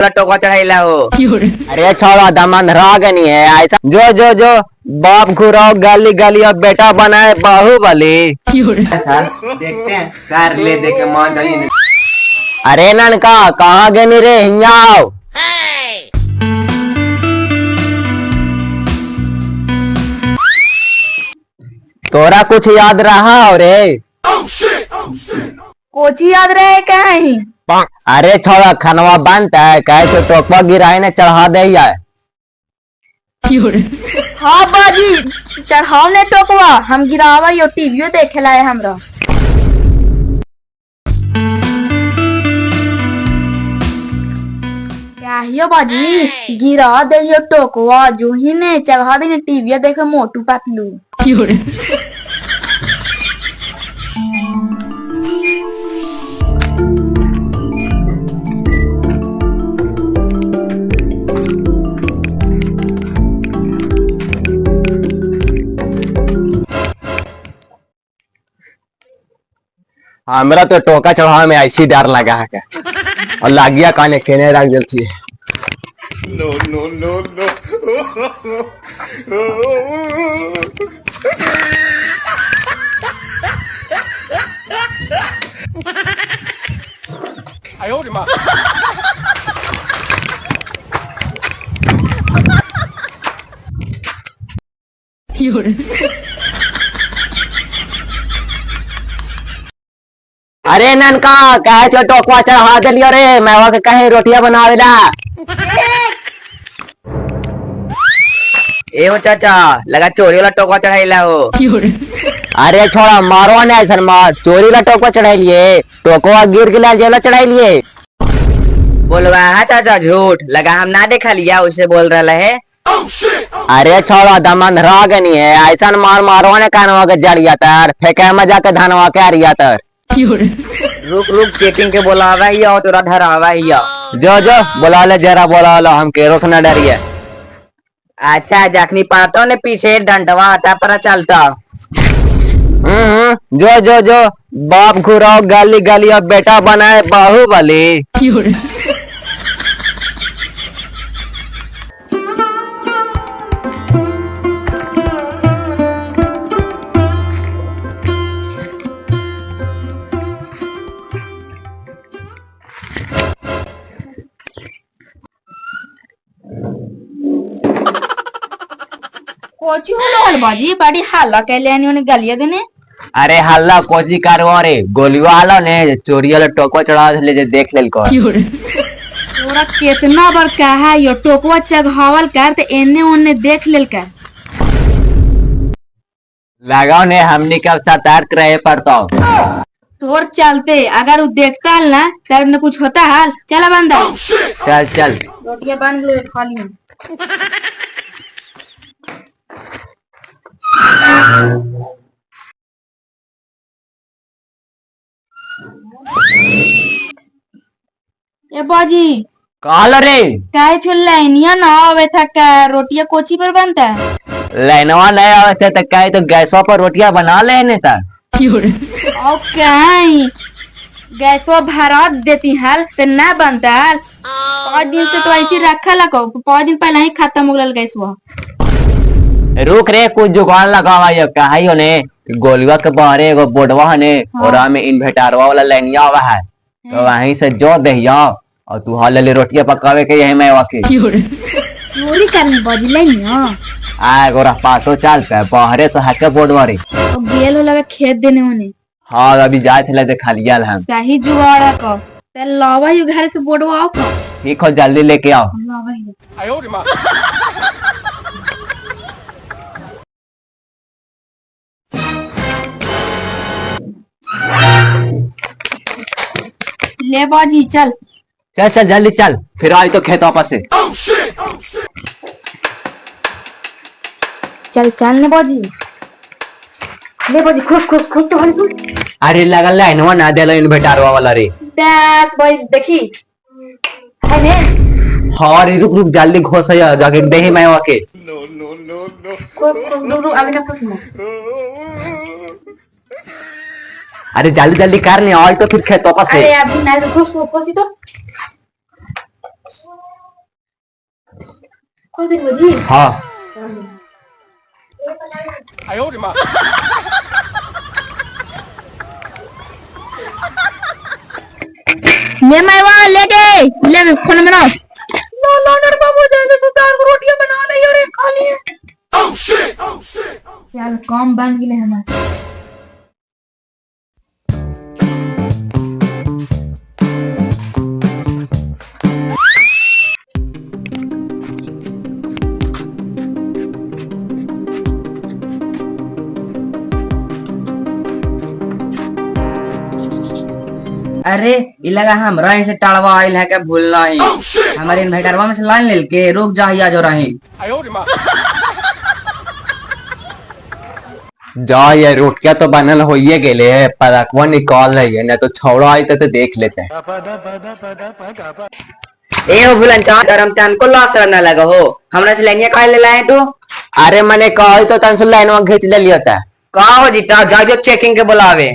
टोकवा चढ़ाइला हो। अरे छोड़ा दमन रागनी है ऐसा। जो जो जो बाप घुराओ गाली गाली और बेटा बनाए बाहुबली। देखते हैं कर ले दे के मान जाइए। अरे ननका कहाँ गनी रे, हिया आओ। तोरा कुछ याद रहा हो रे? कोची याद रहे कहीं? अरे छोड़ा खनवा बनता है कैसे टोकवा गिराए ने चढ़ा दे है। हाँ बाजी चढ़ाओ ने टोकवा, हम गिरावा यो टीवीओ देखे लाए हमरा। क्या बाजी गिरा दे यो टोकवा, जो ही ने चढ़ा दे टीवी देखे मोटू पतलू। हमरा तो टोका चढ़ावे में ऐसी डर लगा है के। और लागिया काने केने रख देती है। No, no, no, no. अरे ननका कहे छो टोकवा चढ़ा देलियो रे, मैं के कहे रोटियां बनावेला। ए हो चाचा लगा चोरी वाला टोकवा चढ़ाइला हो। अरे छोड़ा मारो ने ऐसा मार, चोरी ला टोकवा चढ़ाइलिए, टोकवा गिर गेला जेला चढ़ाइलिए। बोलवा है चाचा झूठ, लगा हम ना देखा लिया उसे बोल रहा है। अरे छोड़ा दमन रागनी है ऐसा मार मारो ने कानवा के जड़िया तर फेंके में जाके धनवा के अरिया तर। रुक रुक चेकिंग के बोलावा ही और तोरा धरावा ही। जो जो बोला ले जरा बोला लो, हम केरो से न डरिए। अच्छा जखनी पातो ने पीछे डंडवा आता पर चलता। जो जो जो बाप घुराओ गाली गाली और बेटा बनाए बाहुबली। कोची होलो हल बाजी, बड़ी हल्ला कैले आनी उन्हें गालियां देने। अरे हल्ला कोची करवा रे, गोलियों आलो ने चोरी वाला टोकवा चढ़ा ले जे देख लेल को। तोरा केतना बार कहा यो टोकवा चघावल कर ते एने ओने देख लेल कर। लगाओ ने हमनी के सतर्क रहे पड़तो। तोर चलते अगर वो देखता हल ना तब न कुछ होता हाल। चला बंदा चल चल रोटियां बन गई खा ली। ए बाजी काल रे काहे छो लाइनिया ना आवे था का रोटियां कोची पर बनता है? लाइनवा नहीं आवे थे तो कहे तो गैसवा पर रोटियां बना ले ने ता। और कहीं गैसवा भरा देती हाल ते ना बनता हाल। 5 दिन से तो ऐसी रखा लको, 5 दिन पहले ही खत्म हो गल गैसवा। रुक रे कुछ जुगाड़ लगावा ये कहाई ने गोलिया के बाहरे एगो बोर्डवा ने और हमें इन्वर्टरवा वाला लाइनिया आवा है तो वहीं से जो दहिया और तू हाल ले रोटियां पकावे के यही मैं वाके चोरी करने बाजी लाइनिया आ गोरा पातो चल पे बाहरे तो हके बोर्डवा रे। तो गेल हो लगा खेत देने होने। हाँ अभी जाए थे लगे खालिया हम। सही जुगाड़ को ते लावा ही घर से बोर्डवा आओ को। ठीक हो जल्दी लेके आओ। लावा ही। ले बाजी चल चल चल जल्दी चल फिर आई तो खेत वापस से। चल चल ने बाजी ले बाजी खुश खुश खुश तो हरी सुन। अरे लगल लाइनवा ना देलो इन्वर्टरवा वाला रे। देख भाई देखी है ने। हाँ रे रुक रुक जल्दी घोस आ जाके देही मैं वाके। No, no, no, no. खुश खुश रुक रुक अभी ना खुश ना। अरे जल्दी जल्दी कर नहीं और तो फिर खेत वापस से। अरे अभी ना खुश खुश तो कौन दिन जी? हाँ। ले मैं वहां लेके ले खाना बनाओ। लो लो नर बाबू जाने तू तार को रोटियां बना ले और एक खा लिए। चल कम बन गए हमार। अरे इ लगा हमरा ऐसे टाड़वा आइल है के भूल नहीं, हमारे इन्वर्टरवा में से लाइन ले के रुक जा हिया जो रही। जा ये रोटियां तो बनल होइए गेले, पराकवा निकाल रही है ना तो छौड़ा आई तो देख लेते हैं। ए हो भूलन चाह करम तन को लॉस ना लगा हो, हमरा से लाइनिया काहे ले लाए तू? अरे मैंने कहा तो तन से लाइनवा खींच ले लिया था। का हो जीता जा जो चेकिंग के बुलावे।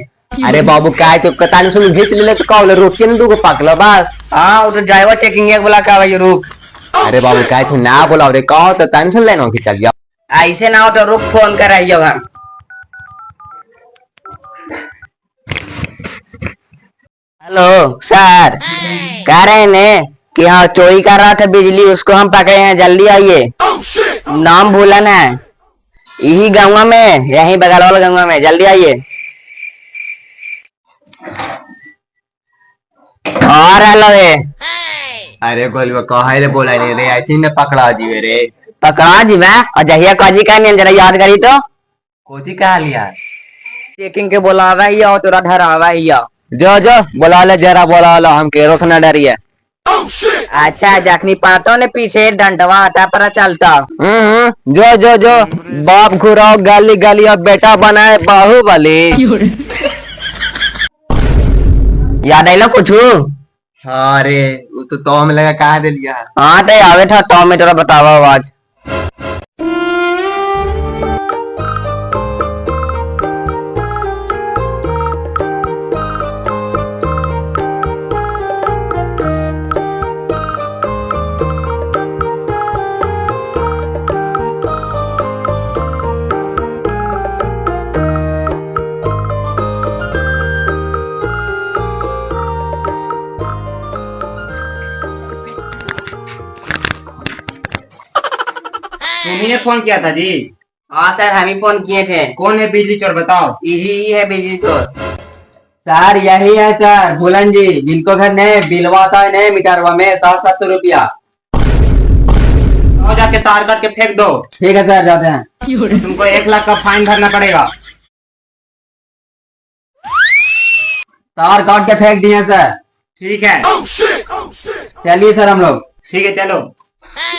अरे बाबू का तो कतानी सुन घींच ले तो का रोटियां ने दूगो पकलो बस। हां वो तो जाएगा चेकिंग एक बुला के आवे रुक। अरे बाबू का तू ना बोलाव रे, कहो तो तन सुन लाइनवा खींच लिया। ऐसे ना हो तो रुक फोन कर रही हम। हेलो सर, कह रहे ने कि हाँ चोरी कर रहा था बिजली, उसको हम पकड़े हैं, जल्दी आइए। नाम भूलन है, यही गाँव में, यही बगल वाला गाँव में, जल्दी आइए। और हेलो रे। अरे गोलवा कहे ले बोला रे रे, ऐसे ने पकड़ा जीवे रे। पकड़ा जीवा और जहिया काजी का नहीं जरा याद करी तो कोची कहा लिया? चेकिंग के बोलावा ही और तोरा धरावा ही। जो जो बोला ले जरा बोला लो, हम केरो से ना डरिए। अच्छा जखनी पातो ने पीछे डंडवा आता पर चलता। जो जो जो बाप घुराओ गाली गाली और बेटा बनाए बाहुबली। याद आइलो कुछ? हाँ रे वो तो हम लगा कहा दे लिया। हाँ तो आवे था तो मैं तोरा बतावा आवाज। तुम्ही ने फोन किया था जी? हाँ सर हम ही फोन किए थे। कौन है बिजली चोर बताओ? यही है बिजली चोर सर, यही है सर भूलन जी, जिनको घर ने बिलवा आता है नए मीटरवा में 60-70 रुपया। जाओ जाके तार काट के फेंक दो। ठीक है सर जाते हैं। तुमको 1 लाख का फाइन भरना पड़ेगा। तार काट के फेंक दिए सर। ठीक है चलिए सर हम लोग। ठीक है चलो।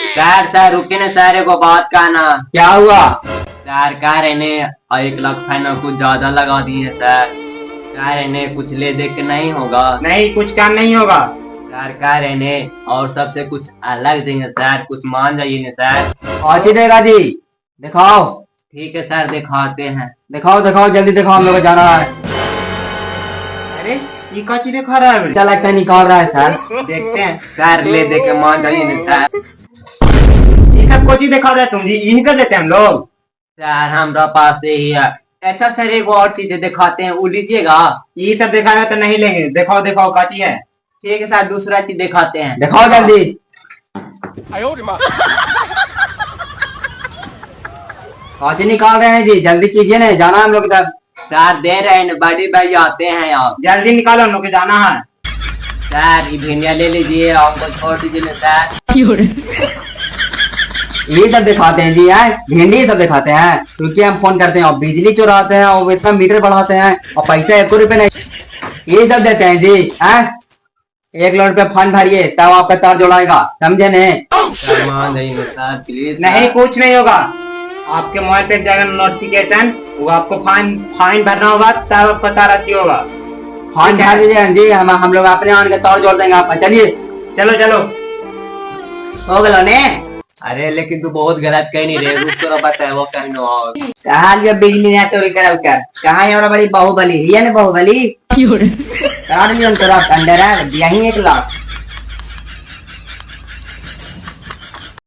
सर सर रुके ना सर, एगो बात कहना। क्या हुआ? सर कह रहे ने 1 लाख फाइन कुछ ज्यादा लगा दिए सर, कह रहे ने कुछ ले दे के नहीं होगा। नहीं कुछ काम नहीं होगा। सर कह रहे ने और सबसे कुछ अलग देंगे सर, कुछ मान जाइए ना सर। और देगा जी दिखाओ। ठीक है सर दिखाते हैं। दिखाओ दिखाओ जल्दी दिखाओ, हम लोग को जाना है। अरे ये क्या चीज दिखा रहा है? क्या लगता है निकाल रहा है सर? देखते हैं सर ले दे के मान जाइए ना सर। ये सब कुछ ही दिखा रहे तुम जी, यही कर लेते हैं हम लोग। सर हमारा पास यही है। अच्छा सर एक और चीज दिखाते हैं, वो लीजिएगा। ये सब दिखा रहा तो नहीं लेंगे। दिखाओ दिखाओ क्या चीज है? ठीक है सर दूसरा चीज दिखाते हैं। दिखाओ जल्दी। कौची निकाल रहे हैं जी, जल्दी कीजिए ना, जाना हम लोग इधर। सर दे रहे हैं, बड़ी भाई आते हैं आप। जल्दी निकालो, हम लोग के जाना है। सर ये भिंडिया ले लीजिए और हमको छोड़ दीजिए ना सर। ये सब दिखाते हैं जी यार, भिंडी सब दिखाते हैं। क्योंकि हम फोन करते हैं और बिजली चुराते हैं और इतना मीटर बढ़ाते हैं और पैसा 1 रुपये नहीं, ये सब देते हैं जी। हैं 1 लाख रुपया फंड भरिए तब आपका तार जोड़ाएगा, समझे नहीं? सर मान जाइए ना सर प्लीज। नहीं कुछ नहीं होगा, आपके मोबाइल पे जाएगा नोटिफिकेशन, वो आपको फाइन फाइन भरना होगा तब आपका तार अच्छी होगा। फाइन भर दीजिए जी, हम लोग अपने आन के तार जोड़ देंगे आपका। चलिए चलो चलो हो गलो ने। अरे लेकिन तू बहुत गलत कह नहीं रहे, रुक तो बताए वो कहनो और कहा लियो बिजली ना चोरी करल कर, कहा हमरा बड़ी बाहुबली हिया ने बाहुबली करा दियो तोरा अंडर है यही 1 लाख।